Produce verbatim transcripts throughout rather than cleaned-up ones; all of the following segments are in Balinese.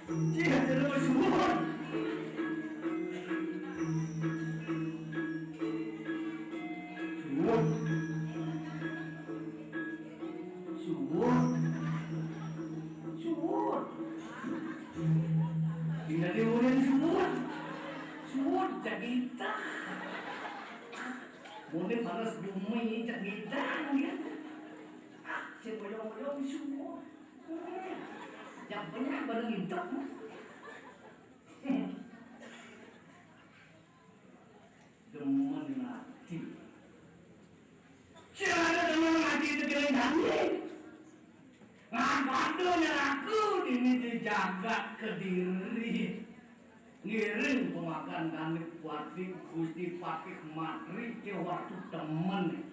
Cih, terus suwun. Suwun. Suwun. Suwun. Tidak diurin suwun. Suwun, cak kita. Mune panas bumi, cak kita, ya. Ah, si boyong-boyong suwun. Yang banyak baru ngintek. Demen ati. Sing ada demen ati tekening kami. Ngapado nyeraku dini di jagat Kediri. Ngiring pemakan kami kuati Gusti Patih Madri ke waktu demen.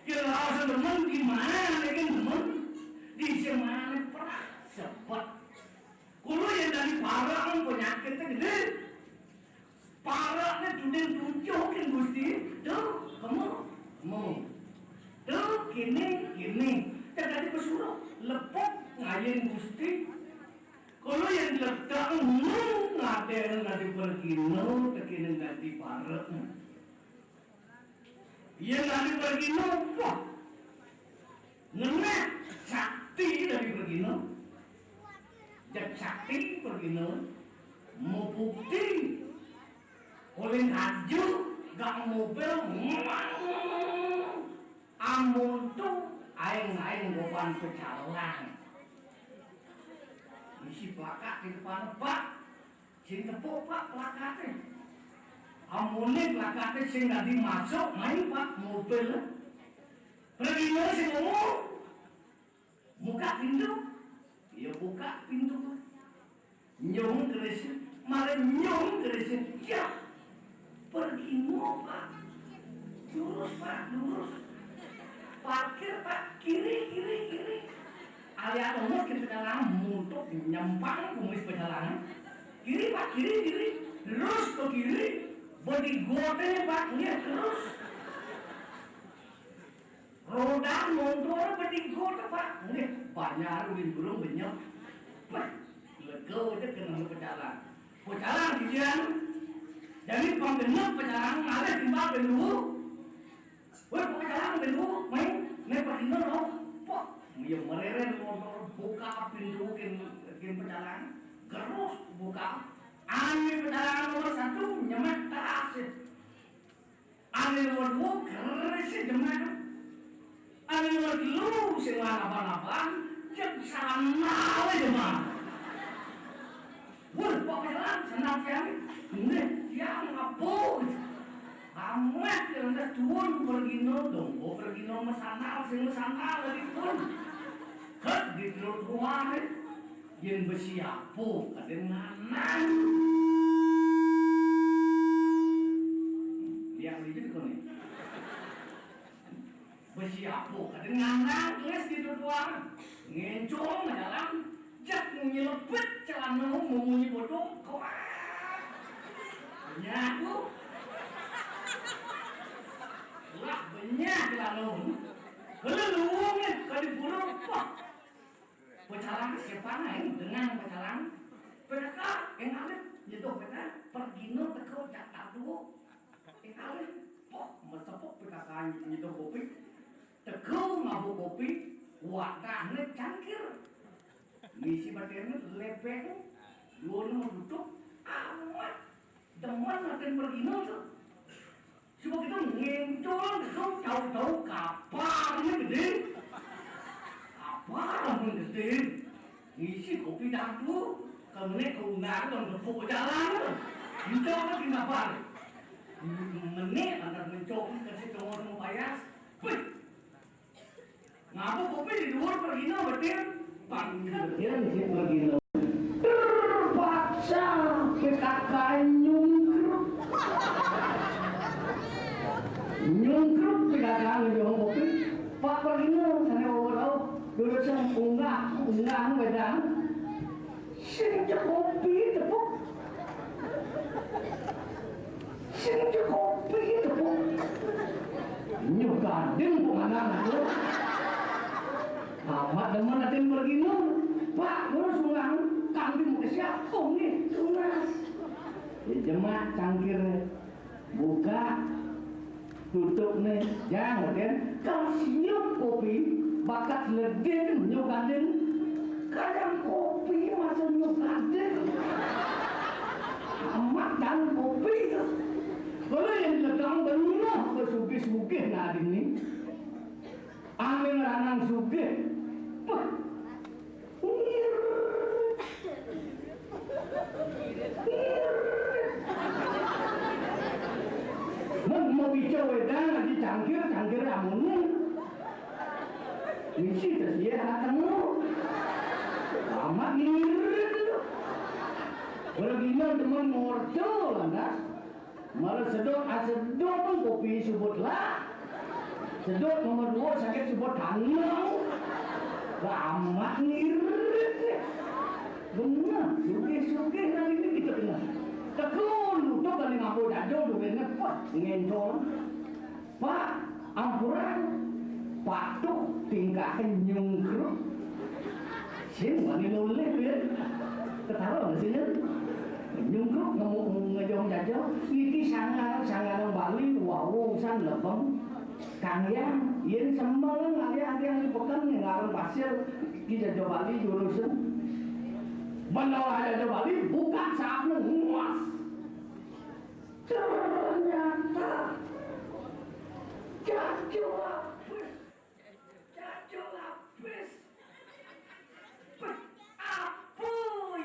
Kira rasa demen di mana lagi demen? Di semana perah sebab kulo yang dari parang penyakitnya gede. Parane duding tujuh kan Gusti. Tuh, kamu. Mu. Tuh, kene, kene. Cak dadi pesuruh. Lepok ngayen Gusti. Kalau yang ledak mu ngaden dadi pergino, tekene dadi parek. Yen dadi pergino, wah. Ngenek sakti dadi pergino. Jek sakti pergino. Mau bukti. Oleh ngaju, gak mobil, amun tu aing-aing beban pecalang. Isi plakat di depan, Pak. Sing tepuk, Pak, plakate. Amune plakate sing dadi masuk, main, Pak, mobil. Pergi sing ngomong. Buka pintu. Ya, buka pintu. Nyung keris, mare nyung keris. Ya, pergi mau, Pak. Lurus, Pak, lurus. Parkir, Pak, kiri, kiri, kiri. Alian umur kita dalam muntuk nyempang kumis pejalan. Kiri, Pak, kiri, kiri. Lurus ke kiri. Bodi gote, Pak, lihat terus. Roda montor betigo tepak. Nggih, banyak ulin burung benyok. Peh, lega aja kena pecalang. Pecalang, pikiran. Jadi penggenep pecalang ngalih timbang bendu. Weh, pecalang bendu, main, main pergino loh. Poh, ya mereren montor buka pintu kin, kin pecalang. Gerus buka. Ane pecalang nomor satu, nyemek teras. Ane nomor dua, keris sih demen. Ane nomor telu, sing lapan-lapan, cek sandal aja, Mang. Wah, kok pelan, sandal tiang? Nih, tiang apa? Amat, yang udah turun, pergino dong. Oh, pergino mesandal, sing mesandal lagi pun. Ket, di trotoar, eh. Yen besi apa, kadén nganang. Lihat itu kok nih. Besi apa, kadén nganang, tulis di trotoar. Ngencong dalam, jak nyelebet celana, mau munyi bodong, kok. Nyaku. Lah, benyah celana. Kalau luwung nih, kalau burung, wah. Pecalang siapa nih dengan pecalang? Mereka yang alit nyeduh mereka pergino teko jak tadu. Yang alit, poh, mesepuk P K K nyeduh kopi. Teko mabuk kopi, wadahnya cangkir. Ngisi baterainya lepeng, dua mau tutup, amat. Demen aten pergino tuh. Coba kita ngencol, tahu-tahu kaparnya gede. Kapar pun gede. Ngisi kopi dangdu. Kalau nek kau nggak, kalau gepuk jalan. Kita kan di kapar. Menit, anak mencoba kasih cowok mau payas. Wih, ngapa kopi di luar pergino betin? Pangkat. Betin sih pergino. Terpaksa P K K nyungkruk. Nyungkruk P K K nyungkruk kopi. Pak pergino, sana bawa tahu. Dulu saya unggah, unggah bedang. Sing kopi tepuk. Sing kopi tepuk. Nyugadeng penganan aku. Amat demen atin pergino. Pak, terus ulang. Kambing mau ke siap. Jemak cangkir, buka, tutup nih, jangan kan. Kalau siup kopi, bakat ledin nyuk adin. Kadang kopi masuk nyuk adin. Amat dan kopi tu. Kalau yang ledang benar ke sugih-sugih nadin ni. Angin ranang sugih. Pah. Mun mau bicara wedang lagi cangkir, cangkir amunnya. Misi terus dia anak kamu. Lama ngirit itu. Kalau gila teman morto lantas. Malah sedot, ah, sedot pun kopi subut lah. Sedot nomor dua sakit subut tangan. Lama ngirit nih. Benar, sugih-sugih hari ini kita dengar. Tekun, udah kali ngabo dado duitnya, wah, ngencol. Pak, ampuran. Patuh tingkahnya nyungkruk. Sing wani nulis ya. Ketawa nggak sih ya? Nyungkruk nemu ngejong jajal. Iki sangar, sangar Bali, wawu san lebeng. Kang yang, yen semeng ngalih yang di pekan nih ngarang pasir. Iki jajal Bali jurusan. Benar jajal Bali bukan saat nguas. Ternyata jajal lapis. Jajal lapis. Peh, apa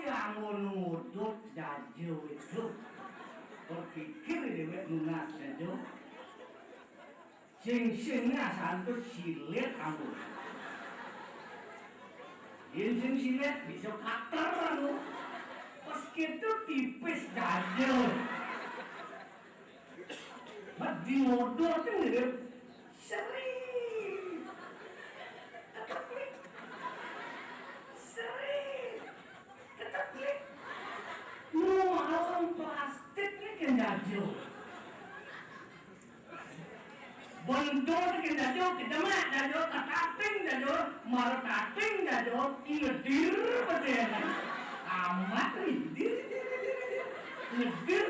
yang ngono ngodot jajal itu? Berpikir dewek lunas jajal. Sing sing asal tuh silet aku. Yen sing silet bisa kater aku. Pas gitu tipis jajal. Mat di ngodot tuh mirip seri. Keteklik. Seri. Keteklik. Nu alam plastik nih kan jajal. Bentuk nih kan jajal, kedemak jajal, tataping jajal, marah taping jajal, ngedir betul. Amat nih, dir, dir, dir, dir. Ngedir.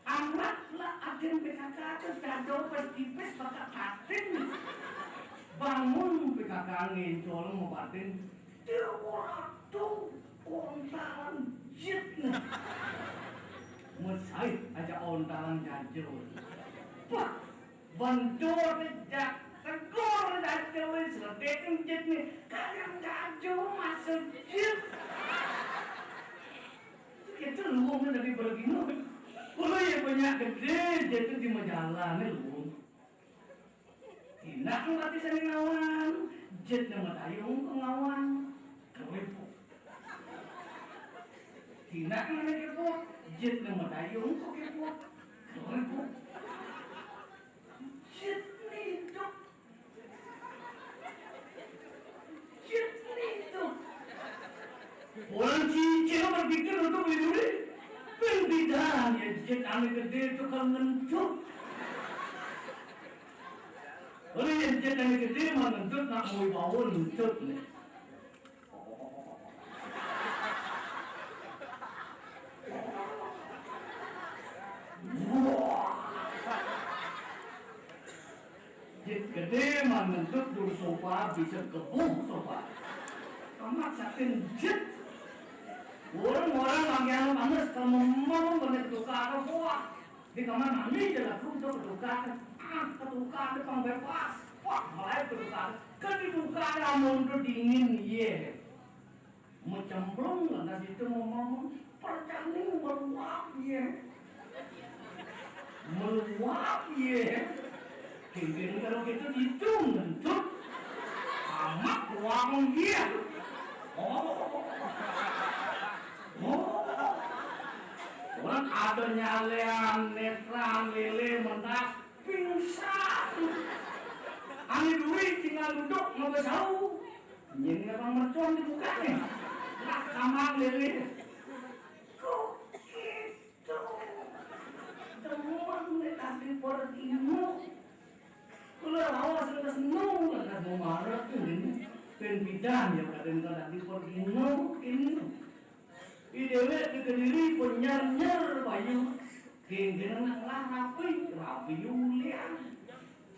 Amat lah agen P K K tuh jajal pas tipis bakal tating. Bangun P K K ngencol mau batin. Dia waktu kontalan jit nih. Mesait aja ontalan jajal. Wah, bentuk jak tegor jajal, sedekin jit nih. Kayak jajal masuk jit. Itu luwung dari Bergino. Kulo ya banyak gede, jadi di majalah nih luwung. Tindak ngerti sani ngawang, jet nama dayung ke ngawang, keripuk. Tindak nama kepuk, jet nama dayung ke kepuk, keripuk. Jet nih hidup. Jet nih itu. Orang cicil berpikir untuk melindungi. Pembidan ya jet ane gede itu kan ngencut. Orang yang jet ane gede mah ngencut nak mau bawa ngencut nih. Wah. Jet gede mah ngentut dur sofa bisa kebuh sofa. Amat saking jet. Orang-orang lagi anu panas kamu mau kena tukar buah. Di kamar mandi jalan tuh udah ketukar. Ah, ketukar depan bebas. Wah, mulai ketukar. Kan ditukar amun tuh dingin iya. Mecemplung lantas itu ngomong, percaning meluap ya. Meluap ya. Kengkeng kalau gitu hidung ngentut. Amat uang ya. Oh. Oh. Orang ada nyalean, netran, lele, mentas, pingsan. Ane duri tinggal duduk nggak tahu. Nyen ngapa mercon dibuka nih? Lah kamar lele. Kok gitu? Temuan nih tadi pergimu. Kula lawas ngenes nung, ngenes mau marah tuh ini. Pen pidan ya kadang kadang di pergimu ini. Dhéwék di Kediri penyer-nyer bayu. Kéngkén nak ngelah rapi, rapi ulian.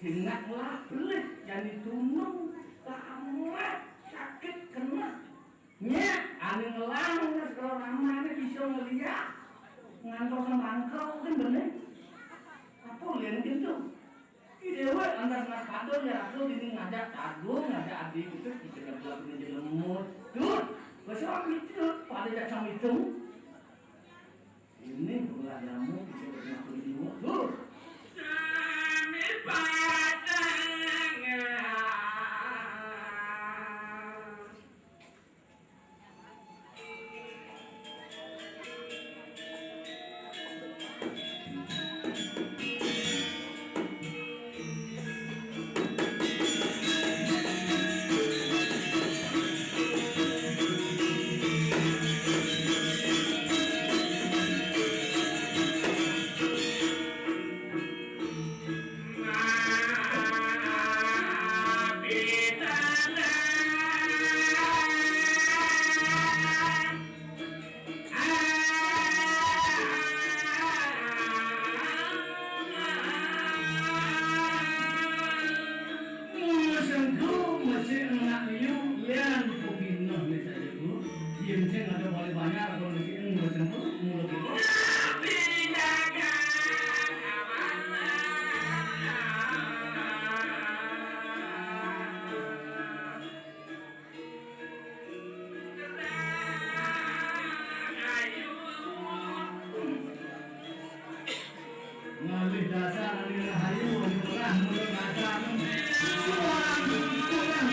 Sing nak ngelah belih, jani tunung, lamah, sakit, keneh. Nyék, ané ngelah, wis kalau ramané bisa ngeliat. Ngantos mangkel, kan bener. Apa lian gitu? Ki dhéwék lantas ngapadon ya aku ini ngajak Agung, ngajak Adi itu kita kan belum punya jelemut. Tuh, besok itu pada jajang itu. Ini bulan jamu kita punya kulimu. Tuh. Sami padang. Mula sengko mesti anak liu lian pepineh ni saja tu. Yen sing ada boleh banyak atau mesti mula sengko mula kita. Ngalih dasar, ngalih rahayu, ngalih murah, ngalih kasar. Tuhan, Tuhan,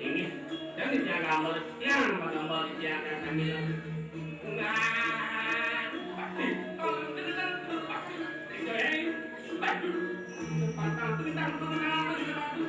Ini, dan dia gambar, yang gambar dia akan sambil. Nah, pasti, kalau kita pasti, itu ya, baju, patah, tentang pengenal, baju, baju.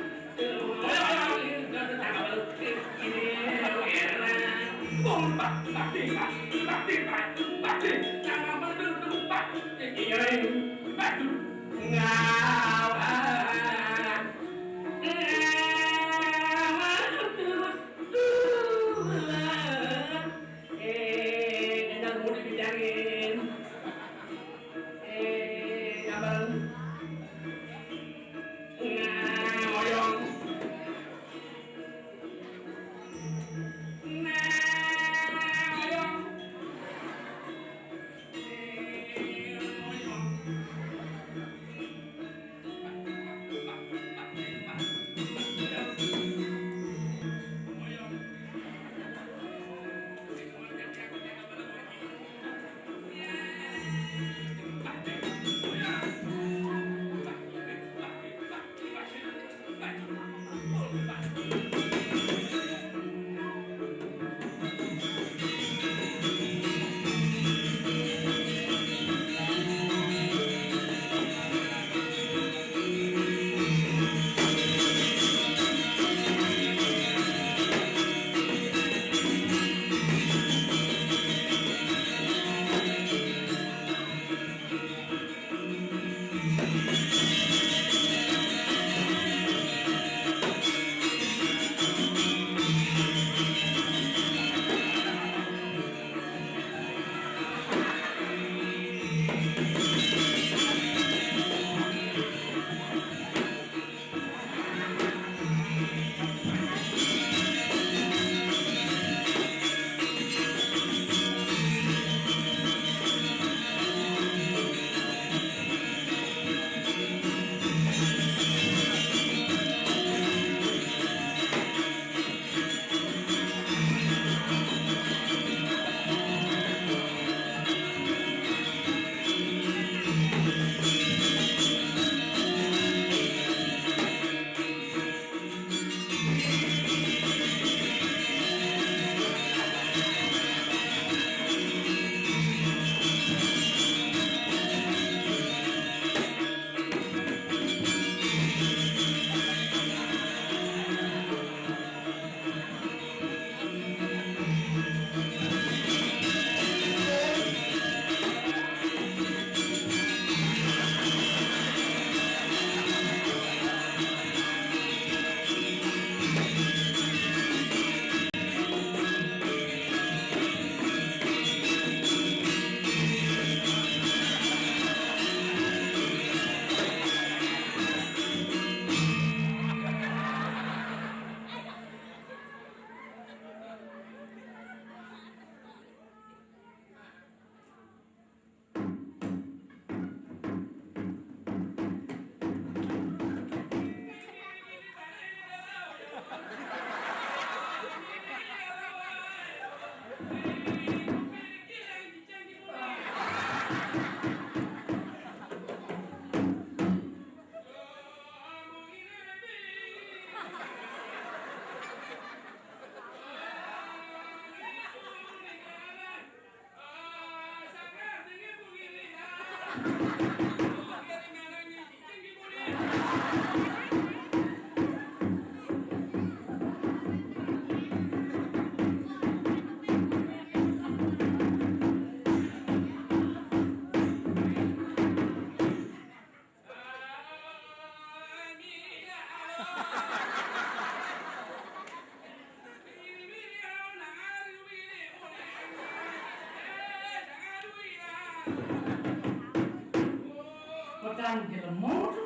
Petang jelema tu.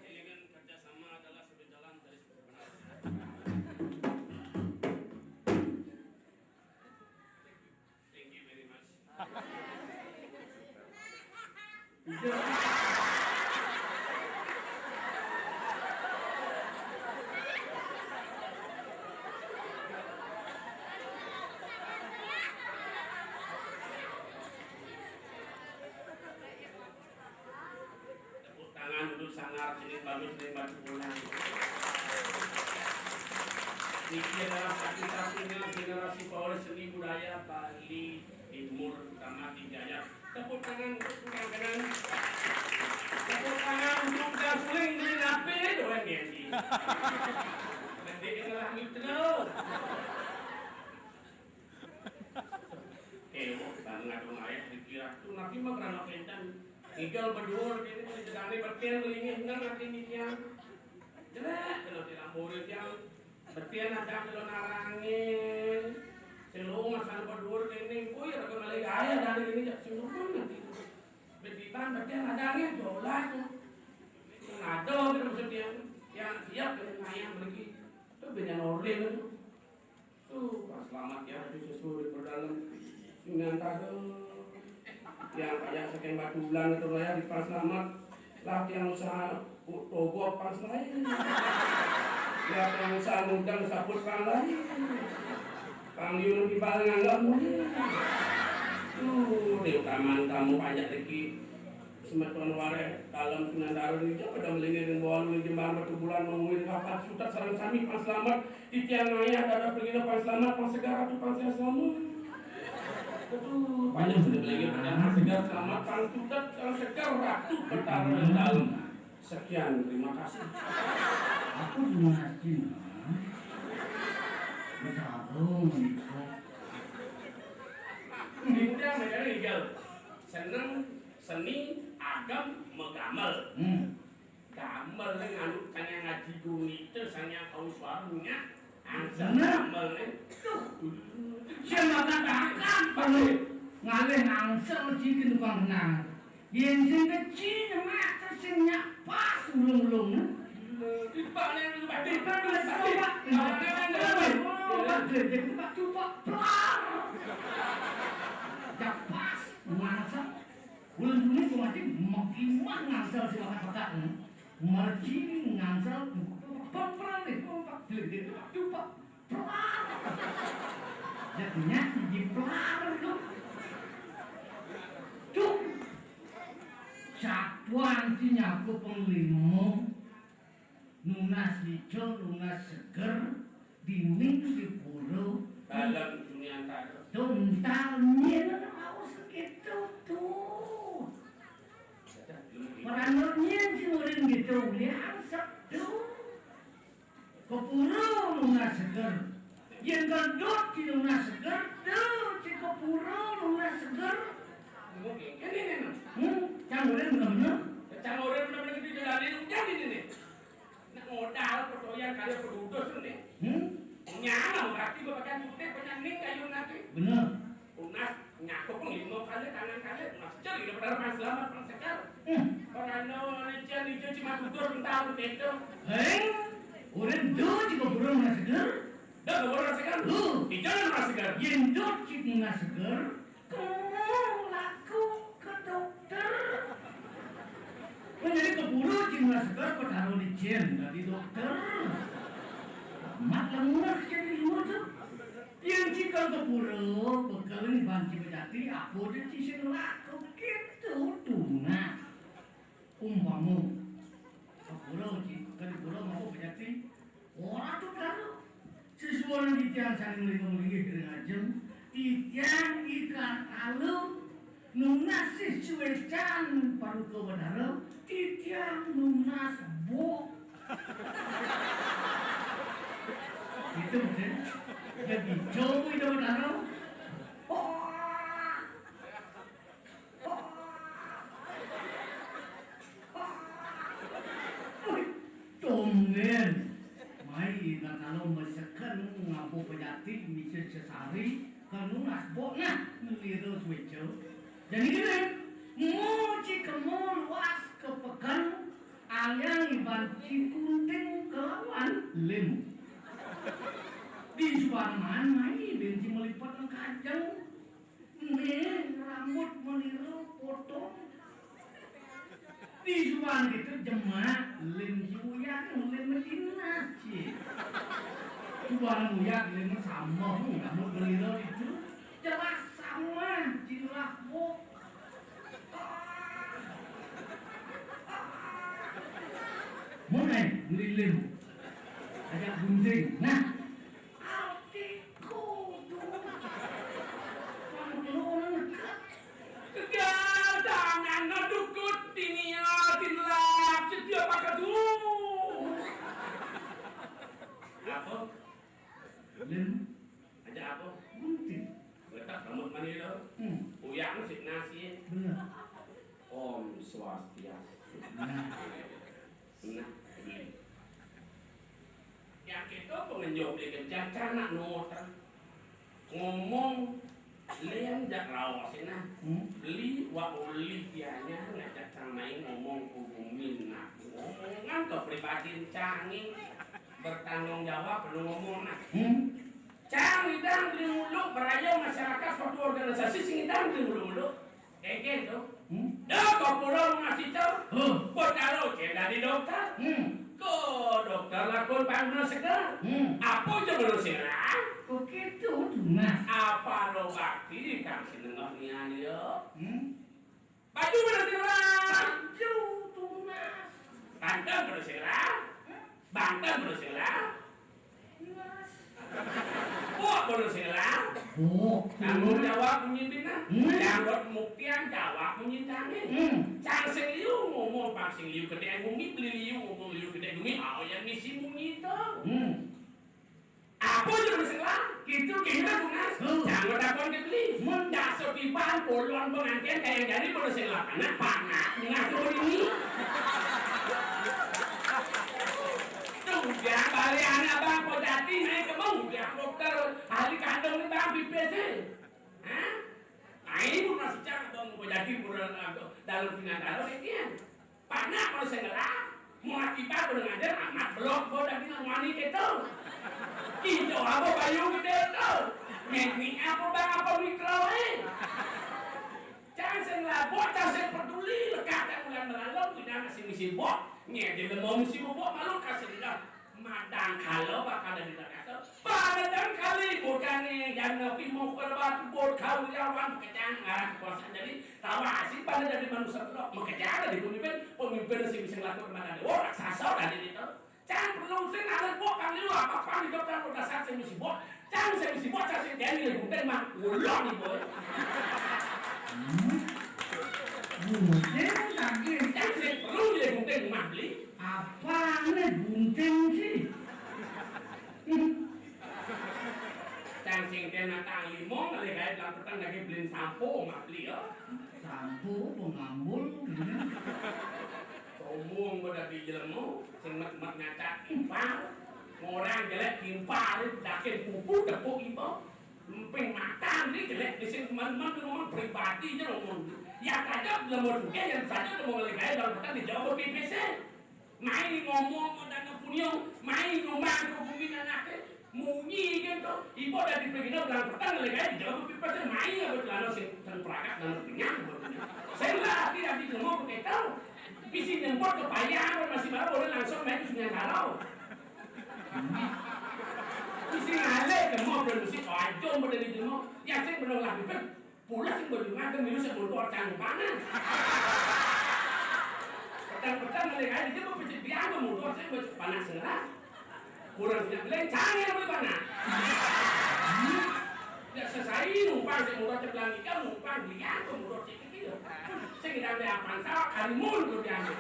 Ini kan kerjasama adalah sebuah jalan dari sebuah benar. Thank you very much. Tepuk tangan untuk Sanggar Seni Bagus dari Batu Bonang. Niki adalah satu-satunya generasi pewaris seni budaya Bali Timur, terutama di Gianyar. Tepuk tangan untuk Kang Kenang. Tepuk tangan untuk Kang Suling dari Nape, doang ya sih. Nanti adalah mitra. Ewok banget dong ayah dikira tuh nabi mah kerana kencan. Ngigel bedul kene mah jedane beten melingih nang ati mikian. Jelek kalau tidak murid yang beten ada kalau narangin. Selo masan bedul kene, oh ya kalau malah gaya dari ini ya sing nanti. Betiban beten ada nih jolah tuh. Ngado gitu maksudnya. Yang siap dengan ayam lagi. Tuh beda order itu. Tuh, Pak Selamat ya, itu sesuai berdalam. Dengan kado. Yang kayak sekian batu bulan itu ya, di Pak Selamat. Lah yang usaha u-, togok pas lain. Lah yang usaha ngundang sabut pas lain. Pang yun di bal nganggap mungkin. Tuh, di utaman tamu banyak lagi. Semeton wareh dalam Sunandaro niki pada melingir ring bawah luhur jembar metu bulan mengui ring papat sutet sareng sami pang selamet. Titiang ngayah dadah pengina pang selamet, pang segar ratu pang sehat selamet. Betul, panjang sudah melingir pada pang segar selamet, pang sutet, pang segar ratu petara ring dalem. Sekian, terima kasih. Aku dungakin, ha? Betarung, iko. Ini yang bener, Igal. Seneng Seni, agem, magamel. Hmm. Gamel ning anu sangya ngaji gurita sangya kaus warungnya. Angsel gamel ning. Duh. Sing bakal bakal balik. Ngalih angsel cikin tukang kenang. Yen sing keci nyemak terus sing nyak pas ulung-ulung. Tiba ning batik, batik, batik. Batik, batik, batik. Plar. Jak pas, ngangsel. Ulun dulu kok mati mengkimah ngangsel si bakat-bakat ni. Marji ngangsel, pempel ni, pempak, jelit, jelit, dupak, pelar. Jadinya di pelar tu. Cuk. Satuan si nyaku penglima. Nunas ijo, nunas seger, dinding di pura. Dalam dunia antara. Dontal nyen aus gitu tuh. Merana nyen si murin gitu, liang seduh. Ke pura nunas seger. Yen kedut si nunas seger, tuh si ke pura nunas seger. Mungkin. Ini, ini, ini. Hmm, cang murin bener-bener. Cang murin bener-bener gitu, dari hujan ini nih. Nek modal pertoyan kali pedudus ni. Hmm? Nyana berarti gua pakai putih, banyak ning kayu nanti. Bener. Tunas, nyakup pun lima kali, tangan kali, tunas cer, tidak benar, pas selamat, pas segar. Hmm. Orang no, ni cian hijau cuma gugur, bentar, begitu. Hei, orang do juga burung nasi segar. Dah, gak boleh nasi segar. Lu. Hijau nasi segar. Yen do cik nasi segar, Kemung laku ke dokter. Menjadi keburu jimat segar ketaruh di jen dari dokter. Amat lengah jadi ilmu tu. Yang cikal keburu, bekal ni banci bejati, apa je cisin laku gitu tunas. Umpama, keburu ji, keburu mau bejati, ora tu ketaruh. Titiang sané nglinggih-nglinggih ring ajeng, titiang I Katalu nunas sih suécan Paduka Betara, titiang nunas bok. Gitu, kan? Ya gitu, Ida Betara. Oh. Wih, tumben. Mai Ida Betara maseken ngaba pejati misi sesari, kenu nasbok nah, ngelira suéca. Jani ngene, muji kemu luas ka peken, alian iban Ci Gunting kelawan Lim. Di subané mai, Lim Ci Melipet nang kajeng. Né, rambut melira potong. Di subané kéto jemak, Lim Ci Uyak, Lim Ci Nas, ci. Subané Uyak, Lim sambung, rambut melira kéto. Jelas sama, jelas, Bu. Mun, eh, ngelilin. Ajak gunting. Nah, Ati kudu. Mangkelo nengket. Kedatangan dukut tinia tilap setiap akadu. Apa? Lim. Aja apa? Gunting. Letak rambut mani lo. Hmm. Uyang si nasi. Bener. Om Swastiastu. Nah. Nah, beli. Yang kita pengenjok di kencang nak noter. Ngomong, lian jak raos, nah. Hmm? Beli wa uli tianya ngajak cang main ngomong hubungin, nah. Ngomongan kepribadian cangin bertanggung jawab, perlu ngomong, nah. Hmm? Cang idang beli mulu, berayo masyarakat, suatu organisasi, sing idang beli mulu-mulu. Kengkeng tu. Hmm? Dah kau pulang masih tu. Huh. Kau taruh je dari dokter. Hmm. Kau dokter lakon pang benar segar. Hmm. Apa je benar segar? Kau gitu, Tunas. Apa lo bakti kang senengah nian dia? Hmm? Baju benar segar. Baju, Tunas. Banten benar segar. Hmm? Banten benar segar. Buat bodoh sila. Oh. Tanggung jawab bunyi bina. Hmm. Jawab muktian jawab bunyi tangin. Hmm. Cang sing liu ngomong pang sing liu kedek bumi, beli liu ngomong liu kedek bumi. Au yang misi bunyi tu. Hmm. Apa je bodoh sila? Gitu kita tunas. Hmm. Jangan takon ke beli. Mun dasar tiban polon pengantin kayak jadi bodoh sila. Anak panak. Ngatur ini. Tuh, biar balik anak bang, kau jati naik ke bang, biar dokter ahli kandung ni bang, bibir sih. Hah? Aing mun masih cak dong, kau jati bulan dalam pinang dalam ini ya. Panak kalau saya ngelah, mau akibat udah ngajar anak blok, kau udah bilang wani gitu. Hijau apa bayu gede itu? Meni apa bang, apa mikro eh? Cang sing labot, cang sing peduli, lekatan bulan melalu, kita masih misi bot, ngedil mau misi bot, malu kasih dia. Madang kalau bakal ada di kata, pada dan kali bukan nih, dan nabi mau ke batu bot kau yawan kejang ngarang kekuasaan jadi tawa asik pada dari manusia belok, makanya ada di pemimpin, pemimpin sih bisa ngelakuin mana ada, oh raksasa ada di itu. Cang perlu sing ada bok kang liu apa pang di dokter udah saat sing misi bok. Cang sing misi bok, cang sing kaya ni gunting mah ulon ni boy. Hmm? Gunting lagi. Cang sing perlu ni gunting mah beli. Apa ni gunting sih? Hmm. Cang sing kena tang limong kali kaya dalam petang lagi beliin sampo mah beli ya. Sampo pengambul gitu. Sombong gua dari jelema. Sing met-met ngaca timpal, orang jelek timpal, yakin pupu tepuk iba. Emping mata ni jelek di sini teman-teman tu ngomong pribadi je ngomong. Ya saja belum mau suka, yang saja udah mau ngelihat dalam kota di Jawa P P C. Main ngomong dan punya, main rumah tu bumi anaknya. Munyi gitu. Ibu dari pergi bilang petang lagi kan jawab pipas main apa celana sing teng perakat dan kenyang. Saya lah tidak di rumah pakai tahu. Bisi nyempot ke payah masih baru boleh langsung main ke Sungai Karau. Bisi ngalih ke mau belum mesti kajong pada di rumah. Ya saya belum lah pipas. Pulas sing baju ngadem, milu sing motor canggupangan. Petang-petang ngalih aja dia mau pecik biang motor saya baju panas ngerah. Kurang nyak beléncang ya boleh panak. Ya sesai numpang sik murah ceblang ikan numpang dia tuh murah sik kecil. Sing ngidang dé apan sawak karimun kudu diambil.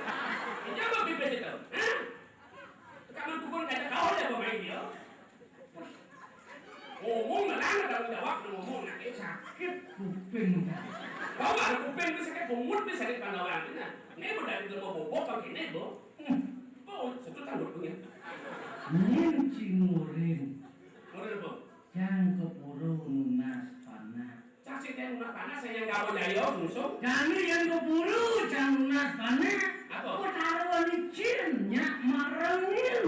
Ini apa pipis itu? Hah? Kamu pukul kata kau deh pemain dia. Ngomong lah, tanggung jawab ngomong nak eh. Sakit kuping. Bawa kuping itu sakit bungut itu sakit pandawan itu nah. Ini udah di rumah bobok pakai ini bu. Hmm. Oh, satu tanggut punya. Nyin cinurin. Murid bu. Jang kepuru nunas panak. Cacing teh nunas panak saya yang gawe jaya musuh. Jani yang kepuru jang nunas panak. Apa? Kok taruhan licin nyak marengin.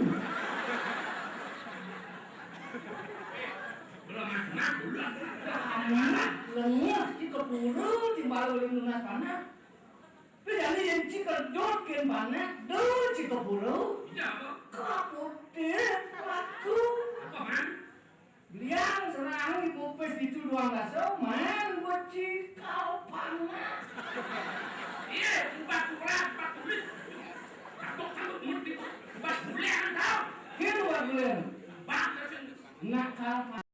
Belum mati mati dulu. Amat lengah di kepuru di baru nunas panak. Tapi jani yang ci kerjot ken panak, do ci kepuru. Iya apa? Kaputih laku. Apa man? Liang serang di pupis itu doang rasa, man beci kau panas. Iya, ubat kurang, ubat kulit. Takut takut mut di ubat bulan tau. Kira ubat bulan. Ubat terus. Nak kau